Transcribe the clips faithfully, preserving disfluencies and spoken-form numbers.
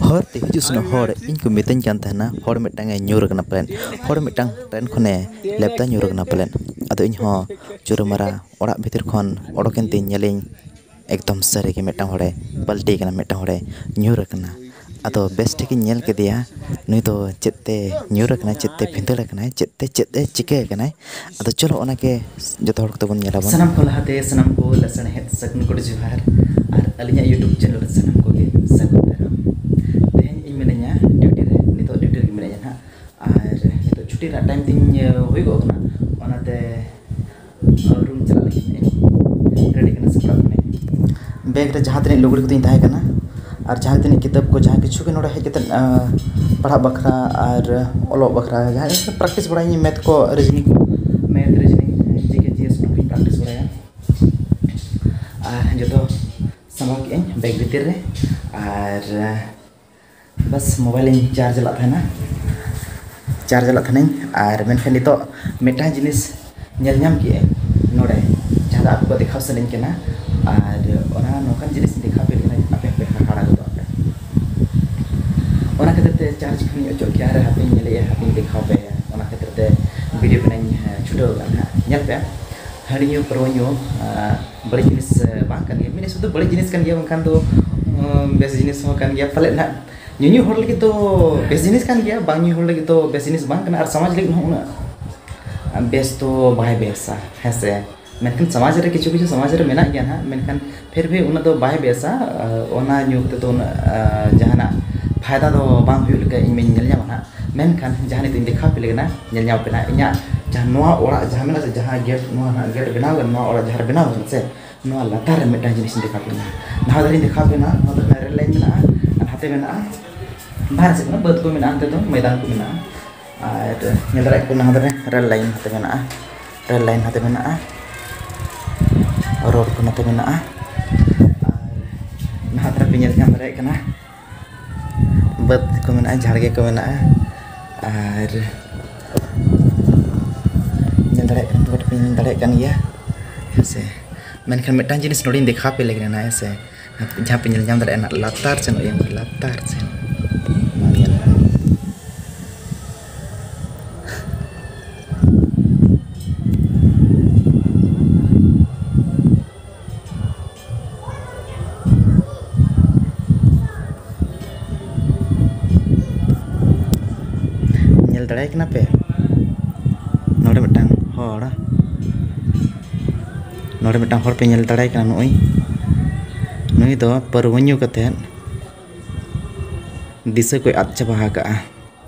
ᱦᱚᱨ ᱛᱮ ᱦᱤᱡᱩᱜ ᱥᱮᱱᱚᱜ ᱦᱚᱲ ᱤᱧ ᱠᱚ ᱢᱤᱛᱟᱹᱧ ᱠᱟᱱ ᱛᱟᱦᱮᱱᱟ, "ᱦᱚᱲ ᱢᱤᱫᱴᱟᱝ ᱮ ᱧᱩᱨ ᱟᱠᱟᱱᱟ ᱯᱟᱞᱮᱱ, ᱦᱚᱲ ᱢᱤᱫᱴᱟᱝ ᱴᱨᱮᱱ ᱠᱷᱚᱱᱮ ᱞᱮᱵᱫᱟ ᱧᱩᱨ ᱟᱠᱟᱱᱟ ᱯᱟᱞᱮᱱ?" ᱟᱫᱚ ᱤᱧ ᱦᱚᱸ ᱪᱩᱨᱟᱹᱢᱟᱨᱟ ᱚᱲᱟᱜ ᱵᱷᱤᱛᱤᱨ ᱠᱷᱚᱱ ᱚᱰᱚᱠᱮᱱ ᱛᱤᱧ ᱧᱮᱞᱤᱧ, ᱮᱠᱫᱚᱢ ᱥᱟᱹᱨᱤ ᱜᱮ ᱢᱤᱫᱴᱟᱝ ᱦᱚᱲᱮ ᱯᱟᱞᱴᱤ ᱟᱠᱟᱱᱟ, ᱢᱤᱫᱴᱟᱝ ᱦᱚᱲᱮ ᱧᱩᱨ ᱟᱠᱟᱱᱟ᱾ ᱟᱫᱚ ᱵᱮᱥ ᱴᱷᱤᱠ ᱤᱧ ᱧᱮᱞ ᱠᱮᱫᱮᱭᱟ, ᱱᱩᱭ ᱫᱚ ᱪᱮᱫ ᱛᱮ ᱧᱩᱨ ᱟᱠᱟᱱᱟᱭ, ᱪᱮᱫ ᱛᱮ ᱵᱷᱤᱸᱫᱟᱹᱲ ᱟᱠᱟᱱᱟᱭ, ᱪᱮᱫ ᱛᱮ ᱪᱮᱫ ᱮ ᱪᱤᱠᱟᱹ ᱟᱠᱟᱱᱟᱭ᱾ ᱟᱫᱚ ᱪᱚᱞᱚ ᱚᱱᱟᱜᱮ ᱡᱚᱛᱚ ᱦᱚᱲ ᱠᱚᱛᱮ ᱵᱚᱱ ᱧᱮᱞᱟᱵᱚᱱ᱾ ᱥᱟᱱᱟᱢ ᱠᱚ ᱞᱟᱦᱟᱛᱮ ᱥᱟᱱᱟᱢ ᱠᱚ ᱞᱟᱥᱟᱲᱦᱮᱫ ᱥᱟᱹᱜᱩᱱ ᱜᱚᱰ ᱡᱚᱦᱟᱨ, ᱟᱨ ᱟᱹᱞᱤᱧᱟᱜ YouTube ᱪᱮᱱᱮᱞ ᱨᱮ ᱥᱟᱱᱟᱢ ᱠᱚᱜᱮ ᱥᱟᱹᱜᱩᱱ ᱫᱟᱨᱟᱢ᱾ ᱛᱮᱦᱮᱧ ᱤᱧ ᱢᱤᱱᱟᱹᱧᱟ ᱰᱤᱭᱩᱴᱤ ᱨᱮ, ᱱᱤᱛᱚᱜ ᱰᱤᱭᱩᱴᱤ ᱨᱮᱜᱮ ᱢᱤᱱᱟᱹᱧᱟ ᱱᱟᱦᱟᱜ, ᱟᱨ ᱱᱤᱛᱚᱜ ᱪᱷᱩᱴᱤ ᱨᱮᱱᱟᱜ ᱴᱟᱭᱤᱢ ᱛᱤᱧ ᱦᱩᱭᱩᱜᱚᱜ ᱠᱟᱱᱟ, ᱚᱱᱟᱛᱮ ᱨᱩᱢ ᱪᱟᱞᱟᱜ ᱞᱟᱹᱜᱤᱫ ᱤᱧ ᱨᱮᱰᱤ ᱠᱟᱱᱟ, ᱥᱟᱯᱲᱟᱜ ᱠᱟᱹᱱᱟᱹᱧ᱾ ᱵᱮᱜᱽ ᱨᱮ ᱡᱟᱦᱟᱸ ᱛᱤᱱᱟᱹᱜ ᱞᱩᱜᱽᱲᱤ ᱠᱚ ᱛᱤᱧ ᱛᱟᱦᱮᱸ ᱠᱟᱱᱟ ᱟᱨ ᱡᱟᱦᱟᱸ ᱛᱤᱱᱟᱹᱜ ᱠᱤᱛᱟᱹᱵ ᱠᱚ, ᱡᱟᱦᱟᱸ ᱠᱤᱪᱷᱩ ᱜᱮ ᱱᱚᱰᱮ ᱦᱮᱡ ᱠᱟᱛᱮᱫ, ᱟᱸ, ᱯᱟᱲᱦᱟᱜ ᱵᱟᱠᱷᱨᱟ ᱟᱨ ᱚᱞᱚᱜ ᱵᱟᱠᱷᱨᱟ, ᱡᱟᱦᱟᱸ ᱯᱨᱮᱠᱴᱤᱥ ᱵᱟᱲᱟᱭᱟᱹᱧ, ᱢᱮᱛᱷ ᱠᱚ, ᱨᱤᱡᱱᱤᱝ ᱠᱚ, ᱢᱮᱛᱷ, ᱨᱤᱡᱱᱤᱝ, ᱡᱤᱠᱮ, ᱡᱤᱮᱥ, ᱚᱱᱟ ᱠᱚᱧ ᱯᱨᱮᱠᱴᱤᱥ ᱵᱟᱲᱟᱭᱟ᱾ ᱟᱨ ᱡᱚᱛᱚ ᱥᱟᱢᱵᱟᱣ ᱠᱮᱜᱼᱟᱹᱧ ᱵᱮᱜᱽ ᱵᱷᱤᱛᱤᱨ ᱨᱮ᱾ ᱟᱨ ᱵᱟᱥ, ᱢᱳᱵᱟᱭᱤᱞ ᱤᱧ ᱪᱟᱨᱡᱽ ᱞᱟᱜ ᱛᱟᱦᱮᱱᱟ, ᱪᱟᱨᱡᱽ ᱞᱟᱜ ᱛᱟᱦᱮᱱᱟᱹᱧ᱾ ᱟᱨ ᱢᱮᱱᱠᱷᱟᱱ ᱱᱤᱛᱚᱜ ᱢᱤᱫᱴᱟᱝ ᱡᱤᱱᱤᱥ ᱧᱮᱞ ᱧᱟᱢ ᱠᱮᱜᱼᱟᱹᱧ ᱱᱚᱰᱮ, ᱡᱟᱦᱟᱸ ᱫᱚ ᱟᱯᱮ ᱠᱚ ᱫᱮᱠᱷᱟᱣ ᱥᱟᱱᱟᱧ ᱠᱟᱱᱟ᱾ ᱟᱨ ᱚᱱᱟ ᱱᱚᱝᱠᱟᱱ ᱡᱤᱱᱤᱥ ᱫᱮᱠᱷᱟᱣ ᱯᱮ ᱞᱮᱠᱷᱟᱱ ᱟᱯᱮ ᱦᱚᱸᱯᱮ ᱦᱟᱦᱟᱲᱟ ᱜᱚᱫᱚᱜ ᱟᱯᱮ᱾ ᱚᱱᱟ ᱠᱷᱟᱹᱛᱤᱨ ᱛᱮ ᱪᱟᱨᱡᱽ ᱠᱷᱚᱱᱤᱧ ᱚᱪᱚᱜ ᱠᱮᱜᱼᱟ, ᱟᱨ ᱦᱟᱯᱮᱧ ᱧᱮᱞᱮᱜᱼᱟ, ᱦᱟᱯᱮᱧ ᱫᱮᱠᱷᱟᱣ ᱯᱮᱭᱟ᱾ ᱚᱱᱟ ᱠᱷᱟᱹᱛᱤᱨ ᱛᱮ ᱵᱷᱤᱰᱤᱭᱳ ᱵᱮᱱᱟᱣᱤᱧ, ᱮ, ᱪᱷᱩᱴᱟᱹᱣ ᱟᱠᱟᱱᱟ ᱦᱟᱸᱜ᱾ ᱧᱮᱞ ᱯᱮ, ᱦᱟᱺᱰᱤ ᱧᱩ, ᱯᱟᱹᱨᱣᱟᱹ ᱧᱩ, ᱮ, ᱵᱟᱹᱲᱤᱡ ᱡᱤᱱᱤᱥ, ᱮ, ᱵᱟᱝ ᱠᱟᱱ ᱜᱮᱭᱟ᱾ ᱢᱤᱫ ᱦᱤᱥᱟᱹᱵ ᱫᱚ ᱵᱟᱹᱲᱤᱡ ᱡᱤᱱᱤᱥ ᱠᱟᱱ ᱜᱮᱭᱟ, ᱵᱟᱝᱠᱷᱟᱱ ᱫᱚ, ᱮ, ᱵᱮᱥ ᱡᱤᱱᱤᱥ ᱦᱚᱸ ᱠᱟᱱ ᱜᱮᱭᱟ ᱯᱟᱞᱮᱫ ᱱᱟᱦᱟᱜ᱾ ᱧᱩᱧᱩ ᱦᱚᱲ ᱞᱟᱹᱜᱤᱫ ᱫᱚ ᱵᱮᱥ ᱡᱤᱱᱤᱥ ᱠᱟᱱ ᱜᱮᱭᱟ, ᱵᱟᱝ ᱧᱩ ᱦᱚᱲ ᱞᱟᱹᱜᱤᱫ ᱫᱚ ᱵᱮᱥ ᱡᱤᱱᱤᱥ ᱵᱟᱝ ᱠᱟᱱᱟ, ᱟᱨ ᱥᱚᱢᱟᱡᱽ ᱞᱟᱹᱜᱤᱫ ᱦᱚᱸ ᱩᱱᱟᱹᱜ ᱵᱮᱥ ᱫᱚ ᱵᱟᱭ ᱵᱮᱥᱟ, ᱦᱮᱸ ᱥᱮ? ᱢᱮᱱᱠᱷᱟᱱ ᱥᱚᱢᱟᱡᱽ ᱨᱮ ᱠᱤᱪᱷᱩ ᱠᱤᱪᱷᱩ ᱥᱚᱢᱟᱡᱽ ᱨᱮ ᱢᱮᱱᱟᱜ ᱜᱮᱭᱟ ᱱᱟᱦᱟᱜ, ᱢᱮᱱᱠᱷᱟᱱ ᱯᱷᱤᱨ ᱵᱷᱤ ᱩᱱᱟᱹᱜ ᱫᱚ ᱵᱟᱭ ᱵᱮᱥᱟ᱾ ᱟᱨ ᱚᱱᱟ ᱧᱩ ᱠᱟᱛᱮ ᱫᱚ ᱩᱱᱟᱹᱜ, ᱟᱨ, ᱡᱟᱦᱟᱱᱟᱜ ᱯᱷᱟᱭᱫᱟ ᱫᱚ ᱵᱟᱝ ᱦᱩᱭᱩᱜ ᱞᱮᱠᱟ ᱤᱧ ᱢᱟᱧ ᱧᱮᱞ ᱧᱟᱢᱟ ᱱᱟᱦᱟᱜ᱾ ᱢᱮᱱᱠᱷᱟᱱ ᱡᱟᱦᱟᱸ ᱱᱤᱛᱚᱜ ᱤᱧ ᱫᱮᱠᱷᱟᱣ ᱟᱯᱮ ᱞᱟᱹᱜᱤᱫ ᱱᱟᱦᱟᱜ, ᱧᱮᱞ ᱧᱟᱢ ᱯᱮ ᱱᱟᱦᱟᱜ, ᱤᱧᱟᱹᱜ ᱡᱟᱦᱟᱸ ᱱᱚᱣᱟ ᱚᱲᱟᱜ ᱡᱟᱦᱟᱸ ᱢᱮᱱᱟᱜᱼᱟ ᱥᱮ, ᱡᱟᱦᱟᱸ ᱜᱮᱴ, ᱱᱚᱣᱟ ᱱᱟᱦᱟᱜ ᱜᱮᱴ ᱵᱮᱱᱟᱣ ᱠᱟᱱᱟ, ᱱᱚᱣᱟ ᱚᱲᱟᱜ ᱡᱟᱦᱟᱸ ᱨᱮ ᱵᱮᱱᱟᱣ ᱠᱟᱱᱟ ᱥᱮ, ᱱᱚᱣᱟ ᱞᱟᱛᱟᱨ ᱨᱮ ᱢᱤᱫᱴᱟᱝ ᱡᱤᱱᱤᱥ ᱤᱧ ᱫᱮᱠᱷᱟᱣ ᱟᱯᱮ ᱠᱟᱱᱟ᱾ ᱱᱟᱦᱟᱜ ᱫᱷᱟᱨᱮ ᱤᱧ ᱫᱮᱠᱷᱟᱣ ᱟᱯᱮ ᱠᱟᱱᱟ, ᱱᱚᱣᱟ ᱫᱚ ᱨᱮᱞ ᱞᱟᱭᱤᱱ ᱢᱮᱱᱟᱜᱼᱟ, ᱟᱨ ᱦᱟᱱᱛᱮ ᱢᱮᱱᱟᱜᱼᱟ ᱵᱟᱦᱨᱮ ᱥᱮᱫ ᱠᱷᱚᱱᱟᱜ ᱵᱟᱹᱫᱽ ᱠᱚ ᱢᱮᱱᱟᱜᱼᱟ, ᱦᱟᱱᱛᱮ ᱫᱚ ᱢᱚᱭᱫᱟᱱ ᱠᱚ ᱢᱮᱱᱟᱜᱼᱟ᱾ ᱟᱨ ᱧᱮᱞ ᱫᱟᱲᱮᱭᱟᱜ ᱠᱟᱱᱟ, ᱱᱟᱦᱟᱜ ᱫᱷᱟᱨᱮ ᱨᱮᱞ ᱞᱟᱭᱤᱱ ᱦᱟᱱᱛᱮ ᱢᱮᱱᱟᱜᱼᱟ, ᱨᱮᱞ ᱞᱟᱭᱤᱱ ᱦᱟᱱᱛᱮ ᱢᱮᱱᱟᱜᱼᱟ, ᱨᱳᱰ ᱠᱚ ᱱᱚᱛᱮ ᱢᱮᱱᱟᱜᱼᱟ᱾ ᱟᱨ ᱱᱟᱦᱟᱜ ᱫᱷᱟᱨᱮ ᱯᱮ ᱧᱮᱞ ᱧᱟᱢ ᱫᱟᱲᱮᱭᱟᱜ ᱠᱟᱱᱟ, ᱵᱟᱹᱫᱽ ᱠᱚ ᱢᱮᱱᱟᱜᱼᱟ, ᱡᱷᱟᱲᱜᱮ ᱠᱚ ᱢᱮᱱᱟᱜᱼᱟ᱾ ᱟᱨ ᱧᱮᱞ ᱫᱟᱲᱮᱭᱟᱜ ᱠᱟᱱ, ᱧᱮᱞ ᱫᱟᱲᱮᱭᱟᱜ ᱠᱟᱱ ᱜᱮᱭᱟ, ᱦᱮᱸ ᱥᱮ᱾ ᱢᱮᱱᱠᱷᱟᱱ ᱢᱤᱫᱴᱟᱝ ᱡᱤᱱᱤᱥ ᱱᱚᱰᱮᱧ ᱫᱮᱠᱷᱟᱣ ᱟᱯᱮ ᱞᱟᱹᱜᱤᱫ ᱱᱟᱦᱟᱜ, ᱦᱮᱸ ᱥᱮ᱾ ᱡᱟᱦᱟᱸ ᱯᱮ ᱧᱮᱞ ᱧᱟᱢ ᱫᱟᱲᱮᱭᱟᱜᱼᱟ, ᱱᱟᱜ ᱞᱟᱛᱟᱨ ᱥᱮᱱ ᱩᱭᱩᱝ ᱢᱮ, ᱞᱟᱛᱟᱨ ᱥᱮᱱ᱾ ᱱᱚᱣᱟ ᱧᱮᱞ ᱢᱮ᱾ ᱧᱮᱞ ᱫᱟᱲᱮᱭᱟᱭ ᱠᱟᱱᱟ ᱯᱮ? ᱱᱚᱰᱮ ᱢᱤᱫᱴᱟᱝ ᱦᱚᱲ, ᱱᱚᱰᱮ ᱢᱤᱫᱴᱟᱝ ᱦᱚᱲ ᱯᱮ ᱧᱮᱞ ᱫᱟᱲᱮᱭᱟᱭ ᱠᱟᱱᱟ᱾ ᱱᱩᱭ, ᱱᱩᱭ ᱫᱚ ᱯᱟᱹᱨᱣᱟᱹ ᱧᱩ ᱠᱟᱛᱮᱫ ᱫᱤᱥᱟᱹ ᱠᱚᱭ ᱟᱫ ᱪᱟᱵᱟ ᱟᱠᱟᱫᱼᱟ᱾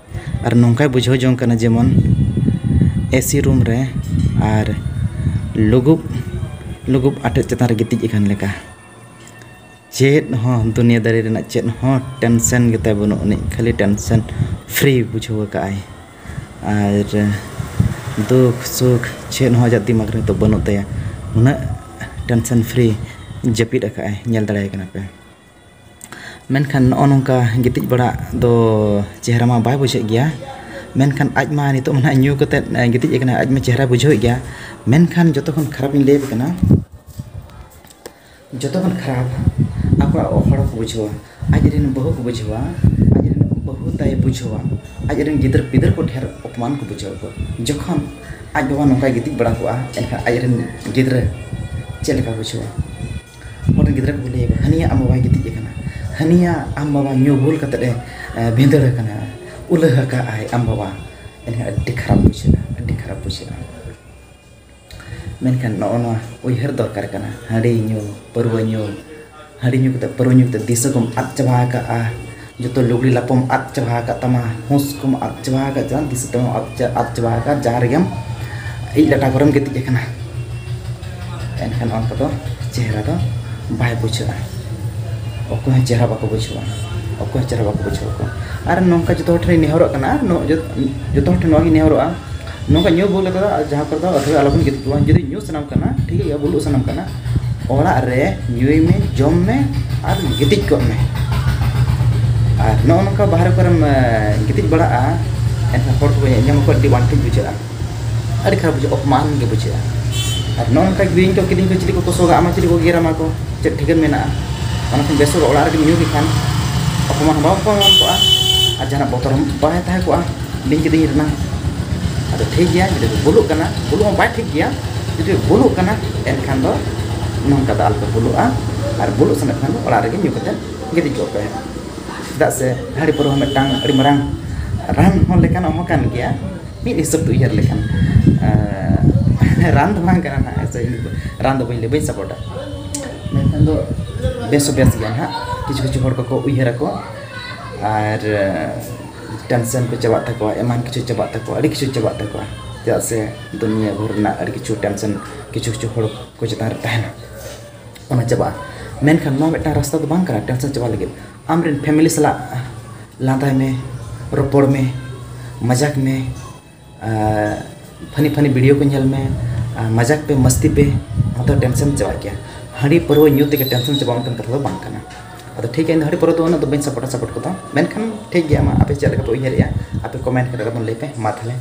ᱟᱨ ᱱᱚᱝᱠᱟᱭ ᱵᱩᱡᱷᱟᱹᱣ ᱡᱚᱝ ᱠᱟᱱᱟ ᱡᱮᱢᱚᱱ ᱮᱥᱤ ᱨᱩᱢ ᱨᱮ ᱟᱨ ᱞᱩᱜᱩᱵ, ᱞᱩᱜᱩᱵ ᱟᱴᱮᱫ ᱪᱮᱛᱟᱱ ᱨᱮ ᱜᱤᱛᱤᱡ ᱟᱠᱟᱱ ᱞᱮᱠᱟ᱾ ᱪᱮᱫ ᱦᱚᱸ ᱫᱩᱱᱤᱭᱟᱹ ᱫᱟᱨᱤ ᱨᱮᱱᱟᱜ ᱪᱮᱫ ᱦᱚᱸ ᱴᱮᱱᱥᱮᱱ ᱜᱮᱛᱟᱭ ᱵᱟᱹᱱᱩᱜ ᱟᱹᱱᱤᱡ, ᱠᱷᱟᱹᱞᱤ ᱴᱮᱱᱥᱮᱱ ᱯᱷᱨᱤ ᱵᱩᱡᱷᱟᱹᱣ ᱟᱠᱟᱫᱼᱟᱭ᱾ ᱟᱨ ᱫᱩᱠ ᱥᱩᱠ ᱪᱮᱫ ᱦᱚᱸ ᱟᱡᱟᱜ ᱫᱤᱢᱟᱜᱽ ᱨᱮ ᱱᱤᱛᱚᱜ ᱵᱟᱹᱱᱩᱜ ᱛᱟᱭᱟ, ᱩᱱᱟᱹᱜ ᱴᱮᱱᱥᱮᱱ ᱯᱷᱨᱤ ᱡᱟᱹᱯᱤᱫ ᱟᱠᱟᱫᱼᱟᱭ, ᱧᱮᱞ ᱫᱟᱲᱮᱭᱟᱭ ᱠᱟᱱᱟ ᱯᱮ᱾ ᱢᱮᱱᱠᱷᱟᱱ ᱱᱚᱜᱼᱚ ᱱᱚᱝᱠᱟ ᱜᱤᱛᱤᱡ ᱵᱟᱲᱟᱜ ᱫᱚ ᱪᱮᱦᱨᱟ ᱢᱟ ᱵᱟᱭ ᱵᱩᱡᱷᱟᱹᱜ ᱜᱮᱭᱟ᱾ ᱢᱮᱱᱠᱷᱟᱱ ᱟᱡ ᱢᱟ ᱱᱤᱛᱚᱜ ᱢᱟ ᱱᱟᱦᱟᱜ ᱧᱩ ᱠᱟᱛᱮᱫ, ᱮ, ᱜᱤᱛᱤᱡ ᱟᱠᱟᱱᱟᱭ, ᱟᱡ ᱢᱟ ᱪᱮᱦᱨᱟ ᱵᱩᱡᱷᱟᱹᱣᱮᱫ ᱜᱮᱭᱟ᱾ ᱢᱮᱱᱠᱷᱟᱱ ᱡᱚᱛᱚ ᱠᱷᱚᱱ ᱠᱷᱟᱨᱟᱯ ᱤᱧ ᱞᱟᱹᱭ ᱟᱯᱮ ᱠᱟᱱᱟ, ᱡᱚᱛᱚ ᱠᱷᱚᱱ ᱠᱷᱟᱨᱟᱯ ᱟᱠᱚᱣᱟᱜ ᱦᱚᱲ ᱠᱚ ᱵᱩᱡᱷᱟᱹᱣᱟ, ᱟᱡ ᱨᱮᱱ ᱵᱟᱹᱦᱩ ᱠᱚ ᱵᱩᱡᱷᱟᱹᱣᱟ, ᱟᱡ ᱨᱮᱱ ᱵᱟᱹᱦᱩ ᱛᱟᱭ ᱵᱩᱡᱷᱟᱹᱣᱟ, ᱟᱡ ᱨᱮᱱ ᱜᱤᱫᱟᱹᱨ ᱯᱤᱫᱟᱹᱨ ᱠᱚ ᱰᱷᱮᱨ ᱚᱯᱚᱢᱟᱱ ᱠᱚ ᱵᱩᱡᱷᱟᱹᱣ ᱟᱠᱚ᱾ ᱡᱚᱠᱷᱚᱱ ᱟᱡ ᱵᱟᱵᱟ ᱱᱚᱝᱠᱟᱭ ᱜᱤᱛᱤᱡ ᱵᱟᱲᱟ ᱠᱚᱜᱼᱟ, ᱮᱱᱠᱷᱟᱱ ᱟᱡ ᱨᱮᱱ ᱜᱤᱫᱽᱨᱟᱹ ᱪᱮᱫ ᱞᱮᱠᱟ ᱠᱚ ᱵᱩᱡᱷᱟᱹᱣᱟ? ᱦᱚᱲ ᱨᱮᱱ ᱜᱤᱫᱽᱨᱟᱹ ᱠᱚ ᱞᱟᱹᱭ ᱟᱠᱚ, "ᱦᱟᱹᱱᱤᱭᱟᱜ ᱟᱢ ᱵᱟᱵᱟᱭ ᱜᱤᱛᱤᱡ ᱟᱠᱟᱱᱟ, ᱦᱟᱹᱱᱤᱭᱟᱜ ᱟᱢ ᱵᱟᱵᱟ ᱧᱩ ᱵᱩᱞ ᱠᱟᱛᱮᱫ ᱮ, ᱮ, ᱵᱷᱤᱸᱫᱟᱹᱲ ᱟᱠᱟᱱᱟ, ᱩᱞᱟᱹ ᱟᱠᱟᱫ ᱟᱭ ᱟᱢ ᱵᱟᱵᱟ", ᱮᱱᱠᱷᱟᱱ ᱟᱹᱰᱤ ᱠᱷᱟᱨᱟᱯ ᱵᱩᱡᱷᱟᱹᱜᱼᱟ, ᱟᱹᱰᱤ ᱠᱷᱟᱨᱟᱯ ᱵᱩᱡᱷᱟᱹᱜᱼᱟ᱾ ᱢᱮᱱᱠᱷᱟᱱ ᱱᱚᱜᱼᱚ ᱱᱚᱣᱟ ᱩᱭᱦᱟᱹᱨ ᱫᱚᱨᱠᱟᱨ ᱠᱟᱱᱟ, ᱦᱟᱺᱰᱤ ᱧᱩ, ᱯᱟᱹᱨᱣᱟᱹ ᱧᱩ, ᱦᱟᱺᱰᱤ ᱧᱩ ᱠᱟᱛᱮ, ᱯᱟᱹᱨᱣᱟᱹ ᱧᱩ ᱠᱟᱛᱮ ᱫᱤᱥᱟᱹ ᱠᱚᱢ ᱟᱫ ᱪᱟᱵᱟ ᱟᱠᱟᱫᱼᱟ, ᱡᱚᱛᱚ ᱞᱩᱜᱽᱲᱤ ᱞᱟᱯᱚᱢ ᱟᱫ ᱪᱟᱵᱟ ᱟᱠᱟᱫ ᱛᱟᱢᱟ, ᱦᱩᱸᱥ ᱠᱚᱢ ᱟᱫ ᱪᱟᱵᱟ ᱟᱠᱟᱫ, ᱡᱟᱦᱟᱸ ᱫᱤᱥᱟᱹ ᱛᱟᱢ ᱟᱫ ᱪᱟ-, ᱟᱫ ᱪᱟᱵᱟ ᱟᱠᱟᱫ, ᱡᱟᱦᱟᱸ ᱨᱮᱜᱮᱢ ᱤᱡ ᱞᱟᱴᱟ ᱠᱚᱨᱮᱢ ᱜᱤᱛᱤᱡ ᱟᱠᱟᱱᱟ, ᱮᱱᱠᱷᱟᱱ ᱚᱱᱠᱟ ᱫᱚ ᱪᱮᱦᱨᱟ ᱫᱚ ᱵᱟᱭ ᱵᱩᱡᱷᱟᱹᱜᱼᱟ᱾ ᱚᱠᱚᱭ ᱦᱚᱸ ᱪᱮᱦᱨᱟ ᱵᱟᱠᱚ ᱵᱩᱡᱷᱟᱹᱣᱟ, ᱚᱠᱚᱭ ᱦᱚᱸ ᱪᱮᱦᱨᱟ ᱵᱟᱠᱚ ᱵᱩᱡᱷᱟᱹᱣᱟ ᱠᱚ᱾ ᱟᱨ ᱱᱚᱝᱠᱟ ᱡᱚᱛᱚ ᱦᱚᱲ ᱴᱷᱮᱱᱤᱧ ᱱᱮᱦᱚᱨᱚᱜ ᱠᱟᱱᱟ, ᱟᱨ ᱱᱚ-, ᱡᱚ-, ᱡᱚᱛᱚ ᱦᱚᱲ ᱴᱷᱮᱱ ᱱᱚᱣᱟᱜᱤᱧ ᱱᱮᱦᱚᱨᱚᱜᱼᱟ, ᱱᱚᱝᱠᱟ ᱧᱩ ᱵᱩᱞ ᱠᱟᱛᱮ ᱫᱚ ᱡᱟᱦᱟᱸ ᱠᱚᱨᱮ ᱫᱚ ᱟᱹᱛᱷᱟᱹᱲᱤ ᱟᱞᱚᱵᱚᱱ ᱜᱤᱛᱤᱡ ᱠᱚᱜᱼᱟ᱾ ᱡᱩᱫᱤ ᱧᱩ ᱥᱟᱱᱟᱢ ᱠᱟᱱᱟ, ᱴᱷᱤᱠ ᱜᱮᱭᱟ, ᱵᱩᱞᱩᱜ ᱥᱟᱱᱟᱢ ᱠᱟᱱᱟ, ᱚᱲᱟᱜ ᱨᱮ ᱧᱩᱭ ᱢᱮ, ᱡᱚᱢ ᱢᱮ ᱟᱨ ᱜᱤᱛᱤᱡ ᱠᱚᱜ ᱢᱮ᱾ ᱟᱨ ᱱᱚᱜᱼᱚ ᱱᱚᱝᱠᱟ ᱵᱟᱦᱨᱮ ᱠᱚᱨᱮᱢ, ᱮ, ᱜᱤᱛᱤᱡ ᱵᱟᱲᱟᱜᱼᱟ, ᱮᱱᱠᱷᱟᱱ ᱦᱚᱲ ᱠᱚ ᱧᱮᱞ ᱧᱟᱢ ᱠᱚᱣᱟ, ᱟᱹᱰᱤ ᱵᱟᱝ ᱴᱷᱤᱠ ᱵᱩᱡᱷᱟᱹᱜᱼᱟ, ᱟᱹᱰᱤ ᱠᱷᱟᱨᱟᱯ ᱵᱩᱡᱷᱟᱹᱜᱼᱟ, ᱚᱯᱚᱢᱟᱱ ᱜᱮ ᱵᱩᱡᱷᱟᱹᱜᱼᱟ᱾ ᱟᱨ ᱱᱚᱜᱼᱚ ᱱᱚᱝᱠᱟ ᱵᱤᱧ ᱠᱚ ᱠᱤᱫᱤᱧ ᱠᱚ ᱪᱤᱞᱤ ᱠᱚᱠᱚ ᱥᱚᱜᱟᱜ ᱟᱢᱟ, ᱪᱤᱞᱤ ᱠᱚ ᱜᱮᱨ ᱟᱢᱟ ᱠᱚ, ᱪᱮᱫ ᱴᱷᱤᱠᱟᱹᱱ ᱢᱮᱱᱟᱜᱼᱟ? ᱚᱱᱟ ᱠᱷᱚᱱ ᱵᱮᱥ ᱚᱲᱟᱜ ᱨᱮᱜᱮᱢ ᱧᱩ ᱠᱮᱫ ᱠᱷᱟᱱ ᱚᱯᱚᱢᱟᱱ ᱦᱚᱸ ᱵᱟᱝ ᱚᱯᱚᱢᱟᱱ ᱠᱚᱜᱼᱟ ᱟᱨ ᱡᱟᱦᱟᱱᱟᱜ ᱵᱚᱛᱚᱨ ᱦᱚᱸ ᱵᱟᱭ ᱛᱟᱦᱮᱸ ᱠᱚᱜᱼᱟ᱾ ᱵᱤᱧ ᱠᱤᱫᱤᱧ ᱨᱮᱱᱟᱜ᱾ ᱟᱫᱚ ᱴᱷᱤᱠ ᱜᱮᱭᱟ, ᱡᱩᱫᱤ ᱠᱚ ᱵᱩᱞᱩᱜ ᱠᱟᱱᱟ, ᱵᱩᱞᱩᱜ ᱦᱚᱸ ᱵᱟᱭ ᱴᱷᱤᱠ ᱜᱮᱭᱟ᱾ ᱡᱩᱫᱤ ᱵᱩᱞᱩᱜ ᱠᱟᱱᱟ, ᱮᱱᱠᱷᱟᱱ ᱫᱚ ᱱᱚᱝᱠᱟ ᱫᱚ ᱟᱞᱚᱯᱮ ᱵᱩᱞᱩᱜᱼᱟ᱾ ᱟᱨ ᱵᱩᱞᱩᱜ ᱥᱟᱱᱟᱭᱮᱫ ᱠᱷᱟᱱ ᱫᱚ ᱚᱲᱟᱜ ᱨᱮᱜᱮ ᱧᱩ ᱠᱟᱛᱮ ᱜᱤᱛᱤᱡ ᱠᱚᱜ ᱯᱮ᱾ ᱪᱮᱫᱟᱜ ᱥᱮ ᱦᱟᱺᱰᱤ ᱯᱟᱹᱣᱨᱟᱹ ᱦᱚᱸ ᱢᱤᱫᱴᱟᱝ ᱟᱹᱰᱤ ᱢᱟᱨᱟᱝ ᱨᱟᱱ ᱦᱚᱸ ᱞᱮᱠᱟᱱᱟᱜ ᱦᱚᱸ ᱠᱟᱱ ᱜᱮᱭᱟ, ᱢᱤᱫ ᱦᱤᱥᱟᱹᱵ ᱛᱮ ᱩᱭᱦᱟᱹᱨ ᱞᱮᱠᱷᱟᱱ᱾ ᱟᱸ, ᱨᱟᱱ ᱫᱚ ᱵᱟᱝ ᱠᱟᱱᱟ ᱱᱟᱦᱟᱜ, ᱦᱮᱸ ᱥᱮ? ᱤᱧ ᱫᱚ ᱨᱟᱱ ᱫᱚ ᱵᱟᱹᱧ ᱞᱟᱹᱭ, ᱵᱟᱹᱧ ᱥᱟᱯᱳᱨᱴᱟ᱾ ᱢᱮᱱᱠᱷᱟᱱ ᱫᱚ ᱵᱮᱥ ᱦᱚᱸ ᱵᱮᱥ ᱜᱮᱭᱟ ᱱᱟᱦᱟᱜ᱾ ᱠᱤᱪᱷᱩ ᱠᱤᱪᱷᱩ ᱦᱚᱲ ᱠᱚᱠᱚ ᱩᱭᱦᱟᱹᱨᱟᱠᱚ ᱟᱨ ᱴᱮᱱᱥᱮᱱ ᱠᱚ ᱪᱟᱵᱟᱜ ᱛᱟᱠᱚᱣᱟ, ᱮᱢᱟᱱ ᱠᱤᱪᱷᱩ ᱪᱟᱵᱟᱜ ᱛᱟᱠᱚᱣᱟ, ᱟᱹᱰᱤ ᱠᱤᱪᱷᱩ ᱪᱟᱵᱟᱜ ᱛᱟᱠᱚᱣᱟ᱾ ᱪᱮᱫᱟᱜ ᱥᱮ ᱫᱩᱱᱤᱭᱟᱹ ᱵᱷᱳᱨ ᱨᱮᱱᱟᱜ ᱟᱹᱰᱤ ᱠᱤᱪᱷᱩ ᱴᱮᱱᱥᱮᱱ ᱠᱤᱪᱷᱩ ᱠᱤᱪᱷᱩ ᱦᱚᱲ ᱠᱚ ᱪᱮᱛᱟᱱ ᱨᱮ ᱛᱟᱦᱮᱱᱟ, ᱚᱱᱟ ᱪᱟᱵᱟᱜᱼᱟ᱾ ᱢᱮᱱᱠᱷᱟᱱ ᱱᱚᱣᱟ ᱢᱤᱫᱴᱟᱝ ᱨᱟᱥᱛᱟ ᱫᱚ ᱵᱟᱝ ᱠᱟᱱᱟ ᱴᱮᱱᱥᱮᱱ ᱪᱟᱵᱟ ᱞᱟᱹᱜᱤᱫ᱾ ᱟᱢᱨᱮᱱ ᱯᱷᱮᱢᱤᱞᱤ ᱥᱟᱞᱟᱜ ᱞᱟᱸᱫᱟᱭ ᱢᱮ, ᱨᱚᱯᱚᱲ ᱢᱮ, ᱢᱟᱡᱟᱠ ᱢᱮ, ᱯᱷᱟᱱᱤ ᱯᱷᱟᱱᱤ ᱵᱷᱤᱰᱤᱭᱳ ᱠᱚ ᱧᱮᱞ ᱢᱮ, ᱟᱨ ᱢᱟᱡᱟᱠ ᱯᱮ, ᱢᱟᱥᱛᱤ ᱯᱮ, ᱚᱱᱟ ᱫᱚ ᱴᱮᱱᱥᱮᱱ ᱪᱟᱵᱟᱜ ᱜᱮᱭᱟ᱾ ᱦᱟᱺᱰᱤ ᱯᱟᱹᱨᱣᱟᱹ ᱧᱩ ᱛᱮᱜᱮ ᱴᱮᱱᱥᱮᱱ ᱪᱟᱵᱟᱜᱼᱟ, ᱚᱱᱠᱟᱱ ᱠᱟᱛᱷᱟ ᱫᱚ ᱵᱟᱝ ᱠᱟᱱᱟ᱾ ᱟᱫᱚ ᱴᱷᱤᱠ ᱜᱮᱭᱟ, ᱤᱧ ᱫᱚ ᱦᱟᱺᱰᱤ ᱯᱟᱹᱨᱣᱟᱹ ᱫᱚ ᱩᱱᱟᱹᱜ ᱫᱚ ᱵᱟᱹᱧ ᱥᱟᱯᱳᱨᱴᱟ, ᱥᱟᱯᱳᱨᱴ ᱠᱚᱫᱚ᱾ ᱢᱮᱱᱠᱷᱟᱱ ᱴᱷᱤᱠ ᱜᱮᱭᱟ, ᱢᱟ ᱟᱯᱮ ᱪᱮᱫ ᱞᱮᱠᱟ ᱯᱮ ᱩᱭᱦᱟᱹᱨᱮᱜᱼᱟ, ᱟᱯᱮ ᱠᱚᱢᱮᱱᱴ ᱠᱟᱛᱮ ᱛᱟᱵᱚᱱ ᱞᱟᱹᱭ ᱯᱮ᱾ ᱢᱟ ᱛᱟᱦᱞᱮ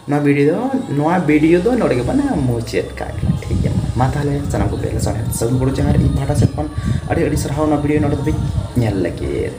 ᱱᱚᱣᱟ ᱵᱷᱤᱰᱤᱭᱳ ᱫᱚ, ᱱᱚᱣᱟ ᱵᱷᱤᱰᱤᱭᱳ ᱫᱚ ᱱᱚᱰᱮ ᱜᱮᱵᱚᱱ ᱢᱩᱪᱟᱹᱫ ᱠᱟᱜ ᱠᱟᱱᱟ, ᱴᱷᱤᱠ ᱜᱮᱭᱟ᱾ ᱢᱟ ᱛᱟᱦᱞᱮ ᱥᱟᱱᱟᱢ ᱠᱚᱜᱮ ᱥᱚᱨᱦᱟᱭ ᱥᱟᱹᱜᱩᱱ ᱵᱩᱨᱩ ᱡᱚᱦᱟᱨ ᱤᱧ ᱯᱟᱦᱴᱟ ᱥᱮᱫ ᱠᱷᱚᱱ᱾ ᱟᱹᱰᱤ ᱟᱹᱰᱤ ᱥᱟᱨᱦᱟᱣ ᱱᱚᱣᱟ ᱵᱷᱤᱰᱤᱭᱳ ᱱᱚᱰᱮ ᱫᱷᱟᱹᱵᱤᱡ ᱧᱮᱞ ᱞᱟᱹᱜᱤᱫ᱾